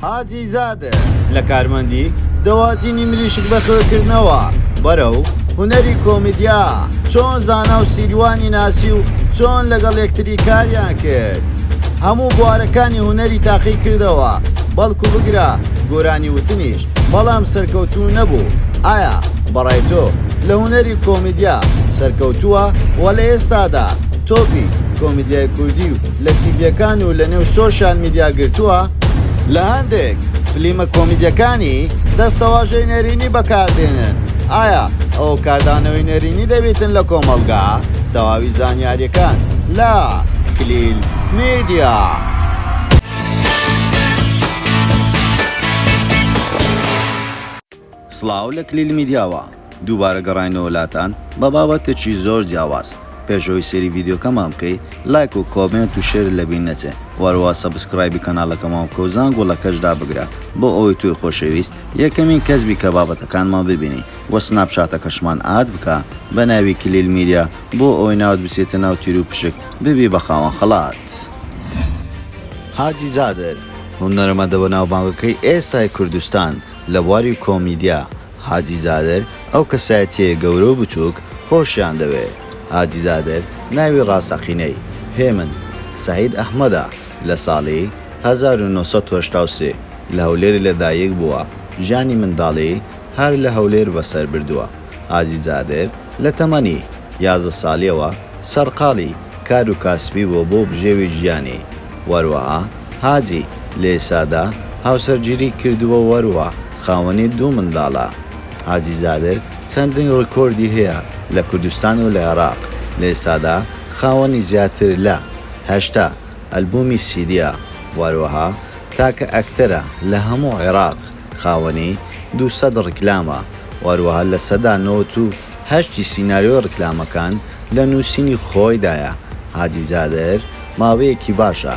حاجی زادە لە کارمەندی دەواجینی مریشک بەخێوکردنەوە بەرەو هونەری کۆمیدیا چۆن زانا و سیروانی ناسی و چۆن لەگەڵ یەکتری کاریان کرد هەموو بوارەکانی هونەری تاقی کردەوە بەڵکو بگرە گۆرانی وتنیش بەڵام سەرکەوتوو نەبوو ئایا بەڕای تۆ لە هونەری کۆمیدیا سەرکەوتووە وە لە ئێستادا تۆپی کۆمیدیای کوردی و لە تیڤیەکان و لە نێو سۆشیال میدیا گرتووە؟ لە هەندێک فلیمە کۆمیدیەکانی دەستەواژەی نەرێنی بەکاردێنن ئایا ئەوە کاردانەوەی نەرێنی دەبیتن لە کۆمەڵگا؟ تەواوی زانیاریەکان لە کلیل میدیا. سڵاو لە کلیل میدیاوە دووبارە گەڕاینەوە لاتان بە بابەتێکی زۆر جیاواز پێش ئەوەی سەیری ڤیدیۆکەمان بکەی لایک و comment و share ت لەبیر نەچێ وەرەوە subscribe ی کەناڵەکەمان بکە و زانگوڵەکەش دابگرە بۆ ئەوەی تۆی خۆشەویست یەکەمین کەس بی کە بابەتەکانمان ببینی وە سناپچاتەکەشمان add بکە بە ناوی کلیل میدیا بۆ ئەوەی ناوت بچێتە ناو تیر و پشک ببی بە خاوەن خەڵات. حاجی جادر، هونەرمەندە بەناوبانگەکەی ئێستای کوردستان لە بواری کۆمیدیا، حاجی جادر ئەو کەسایەتیەیە گەورە و بچووک خۆشیان دەوێ. حاجی جادر ناوی ڕاستەقینەی، هێمن سەعید ئەحمەدە، لە ساڵی 1983 لە هەولێر لەدایک بووە، ژیانی منداڵی هەر لە هەولێر بەسەر بردووە. حاجی جادر لە تەمەنی 11 ساڵیەوە سەرقاڵی کار و کاسبی بووە بۆ بژێوی ژیانی، وەروەها حاجی لە ئێستادا هاوسەرگیری کردووە وەروە خاوەنی دوو منداڵە. حاجی جادر چەندین ڕیکۆردی هەیە لە کوردستان و لە عێراق، لە ئێستادا خاوەنی زیاتر لە 80 ئەلبومی سیدیە، وەروەها تاکە ئەکتەرە لە هەموو عێراق خاوەنی 200 ڕیکلامە، وەروەها 98% ی سیناریۆی ڕیکلامەکان لە نووسینی خۆیدایە. حاجی جادر ماوەیەکی باشە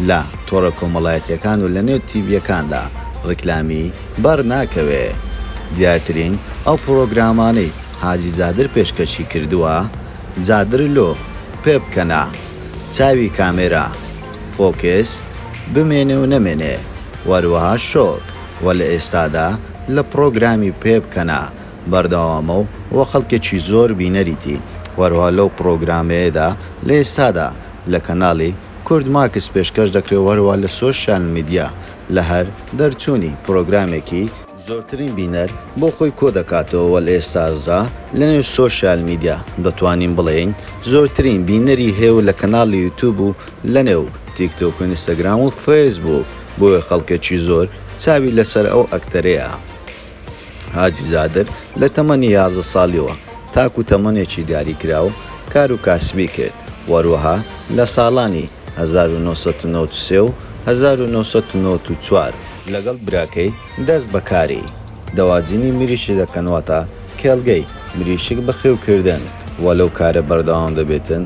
لە تۆڕە کۆمەڵایەتیەکان و لە نێو تیڤیەکاندا ڕیکلامی بەر ناکەوێ. دیارترین ئەو پڕۆگرامانەی حاجی جادر پێشکەشی کردووە، جادر لۆ، پێبکەنە، چاوی کامێرا، فۆکس، بمێنێ و نەمێنێ، وەروەها شۆک، وە لە ئێستادا لە پڕۆگرامی پێبکەنە بەردەوامە و وە خەڵکێکی زۆر بینەریتی، وەروەها لەو پڕۆگرامەیەدا لە ئێستادا لە کەناڵی کورد ماکس پێشکەش دەکرێ وەروەها لە سۆشیال میدیا لە هەر دەرچوونی پڕۆگرامێکی زۆرترین بینەر بۆ خۆی کۆدەکاتەوە وە لە ئێستاشدا لە نێو سۆشیال میدیا دەتوانین بڵێین زۆرترین بینەری هەیە و لە کەناڵی یوتوب و لە نێو تیک تۆک و ئینستاگرام و فەیسبوک بۆیە خەڵکێکی زۆر چاوی لەسەر ئەو ئەکتەرەیە. حاجی جادر لە تەمەنی 11 ساڵیەوە تاکو تەمەنێکی دیاریکراو کار و کاسبی کرد و هەروەها لە ساڵانی 1993 و 1994 لەگەڵ براکەی دەست بە کاری دەواجینی مریشک دەکەن واتە کێڵگەی مریشک بەخێوکردن و لەو کارە بەردەوام دەبێتن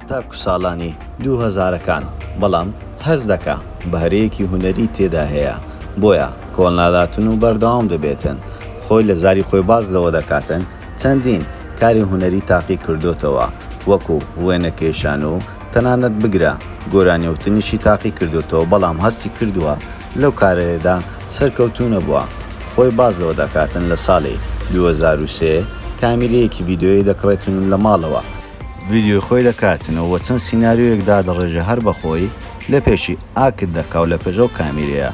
تاکو ساڵانی دوو هەزارەکان، بەڵام هەست دەکا بەهرەیەکی هونەری تێدا هەیە، بۆیە کۆڵ ناداتن و بەردەوام دەبێتن، خۆی لە زاری خۆی باس لەوە دەکاتن چەندین کاری هونەری تاقی کردۆتەوە وەکو وێنەکێشان و تەنانەت بگرە گۆرانیوتنیشی تاقی کردۆتەوە بەڵام هەستی کردووە لەو کارەیەدا سەرکەوتوو نەبووە، خۆی باس لەوە دەکاتن لە ساڵی 2003 کامیرەیەکی ڤیدیۆیی دەکڕێتن و لە ماڵەوە ڤیدیۆی خۆی دەکاتن و چەند سیناریۆیەک دادەڕێژێ هەر بەخۆی لە پێشی act دەکا و لە پێش ئەو کامیرەیە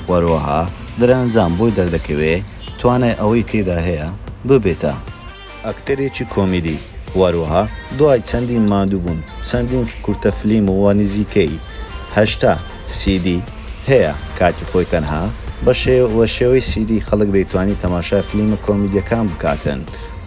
وەروەها دەرئەنجام بۆی دەردەکەوێ توانای ئەوەی تێدا هەیە ببێتە ئەکتەرێکی کۆمیدی وەروەها دوای چەندین ماندووبوون چەندین کورتە فلیم و نزیکەی 80 سیدی هەیە کاتی خۆی تەنها بە شێوەی سیدی خەڵک دەیتوانی تەماشای فلیمە کۆمیدیەکان بکاتن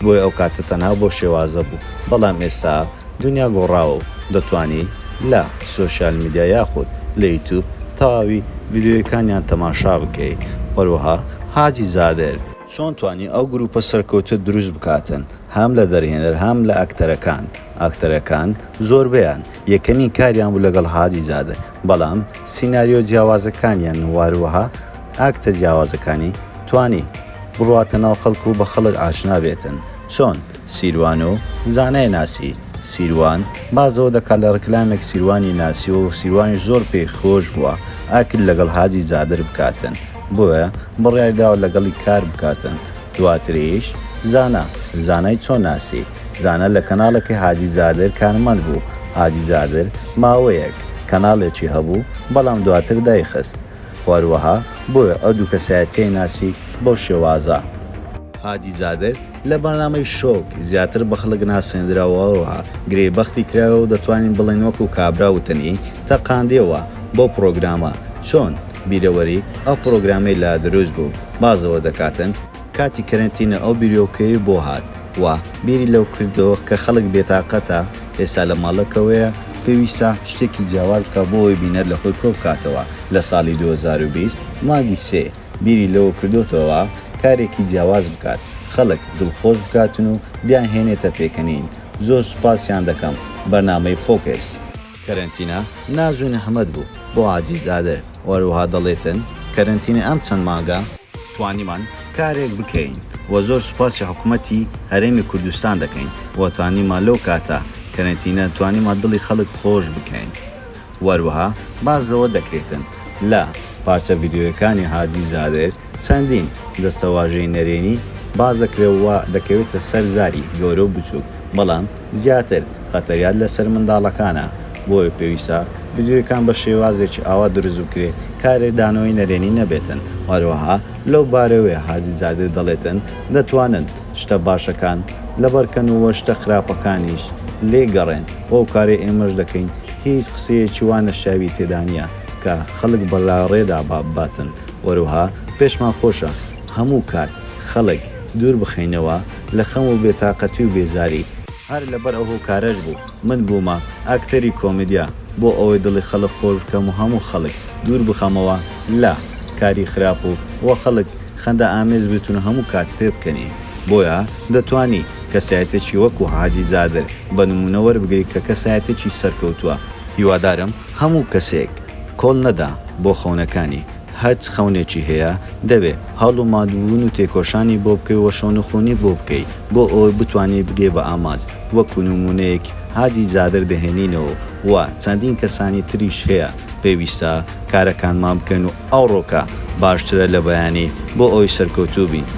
بۆیە ئەو کاتە تەنها بۆ شێوازە بوو بەڵام ئێستا دونیا گۆڕاوە و دەتوانی لە سۆشیال میدیا یاخود لە یوتوب تەواوی ڤیدیۆیەکانیان تەماشا بکەی وەروەها حاجی جادر چۆن توانی ئەو گروپە سەرکەوتە دروست بکاتن هەم لە دەرهێنەر هەم لە ئەکتەرەکان ئەکتەرەکان زۆربەیان یەکەمین کاریان بوو لەگەڵ حاجی جادر بەڵام سیناریۆ جیاوازەکانیان وەروەها ئاکتە جیاوازەکانی توانی بڕواتە ناو خەڵک و بە خەڵک ئاشنا بێتن چۆن سیروان و زانای ناسی سیروان باس لەوە دەکات لە ڕیکلامێک سیروانی ناسیوە و سیروانیش زۆر پێی خۆش بووە ئاکت لەگەڵ حاجی جادر بکاتن. بۆیە بڕیاری داوە لەگەڵی کار بکاتن دواتریش زانا زانای چۆن ناسی؟ زانا لە کەناڵەکەی حاجی جادر کارمەند بوو، حاجی جادر ماوەیەک کەناڵێکی هەبوو بەڵام دواتر دایخست وهەروەها بۆیە ئەو دوو کەسایەتیەی ناسی بەو شێوازە. حاجی جادر لە بەرنامەی شۆک زیاتر بە خەڵک ناسێندرا و هەروەها گرێی بەختی کرایەوە و دەتوانین بڵێین وەکو کابرا وتەنی تەقاندیەوە بەو پڕۆگرامە چۆن بیرەوەری ئەو پڕۆگرامەی لا دروست بوو بازەوە دەکاتن، کاتی کەرەنتینە ئەو بیرۆکەیەی بۆ هات و بیری لەو کردەوە کە خەڵک بێتاقەتە ئێستا لە ماڵەکەوەیە پێویستە شتێکی جیاواز بکات بۆ ئەوەی بینەر لە خۆی کۆبکاتەوە لە ساڵی 2020 مانگی سێ بیری لەوە کردۆتەوە کارێکی جیاواز بکات خەڵک دڵخۆش بکاتن و بیانهێنێتە پێکەنین زۆر سوپاسیان دەکەم بەرنامەی فۆکس کەرەنتینە ناز و نەهمەت بوو بۆ عەزیز ئادر و هەروەها دەڵێتن کەرەنتینە ئەم چەند مانگە توانیمان کارێک بکەین و زۆر سوپاسی حکومەتی هەرێمی کوردستان دەکەین و توانیمان لەو کاتە کەرەنتینە توانیمان دڵی خەڵک خۆش بکەین و هەروەها باس لەوە دەکرێتن لە پارچە ڤیدیۆیەکانی حاجی زادر چەندین دەستەواژەی نەرێنی باس دەکرێت و دەکەوێتە سەر زاری گەورە و بچووک، بەڵام زیاتر خەتەریات لەسەر منداڵەکانە، بۆیە پێویستە ڤیدیۆیەکان بە شێوازێکی ئاوا دروست بکرێت کارێدانەوەی نەرێنی نەبێتن، هەروەها لەو بارەوەیە حاجی زادر دەڵێتن دەتوانن شتە باشەکان لەبەرکەن و شتە خراپەکانیش لێگەڕێن و ئەو کارەی ئێمەش دەکەین هیچ قسەیەکی وا نەشیاوی تێدا نییە کە خەڵک بەلاڕێدا بباتن. وەروها پێشمان خۆشە هەموو کات خەڵک دوور بخەینەوە لە خەم و بێتاقەتی و بێزاری، هەر لەبەر ئەو هۆکارەش بوو من بوومە ئەکتەری کۆمیدیا بۆ ئەوەی دڵی خەڵک خۆش بکەم و هەموو خەڵک دوور بخەمەوە لە کاری خراپ و وە خەڵک خەندە ئامێز بێتن و هەموو کات پێبکەنی بۆیە دەتوانی کەسایەتێکی وەکو حاجی جادر بە نموونە وەربگری کە کەسایەتێکی سەرکەوتووە. هیوادارم هەموو کەسێک کۆڵ نەدا بۆ خەونەکانی، هەرچ خەونێکی هەیە دەبێ هەوڵ و ماندووبوون و تێکۆشانی بۆ بکەی و شەونخونی بۆ بکەی بۆ ئەوەی بتوانی بگەی بە ئامانج، وەکو نموونەیەک حاجی جادر دەهێنینەوە و چەندین کەسانی تریش هەیە، پێویستە کارەکانمان بکەین و ئەوڕۆکە باشترە لە بەیانی بۆ ئەوەی سەرکەوتوو بین.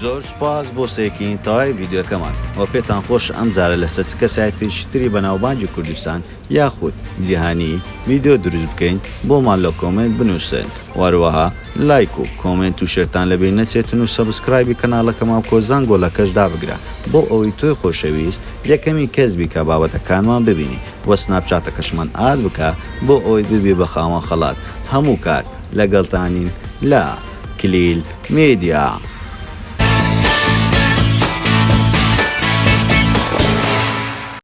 زۆر سوپاس بۆ سەیرکردنی تەواوی ڤیدیۆکەمان وە پێتان خۆشە ئەمجارە لەسەر چ کەسایەتیەکی تری بەناوبانگی کوردستان یاخود جیهانی ڤیدیۆ دروست بکەین بۆمان لە comment بنوسن و هەروەها لایک و comment و share تان لەبیر نەچێتن و subscribe ی کەناڵەکەمان بکەو زەنگۆڵەکەش دابگرە بۆ ئەوەی تۆی خۆشەویست یەکەمین کەس بی کە بابەتەکانمان ببینی وە سناپچاتەکەشمان add بکە بۆ ئەوەی ببی بە خاوەن خەڵات هەموو کات لەگەڵتانین لە کلیل میدیا.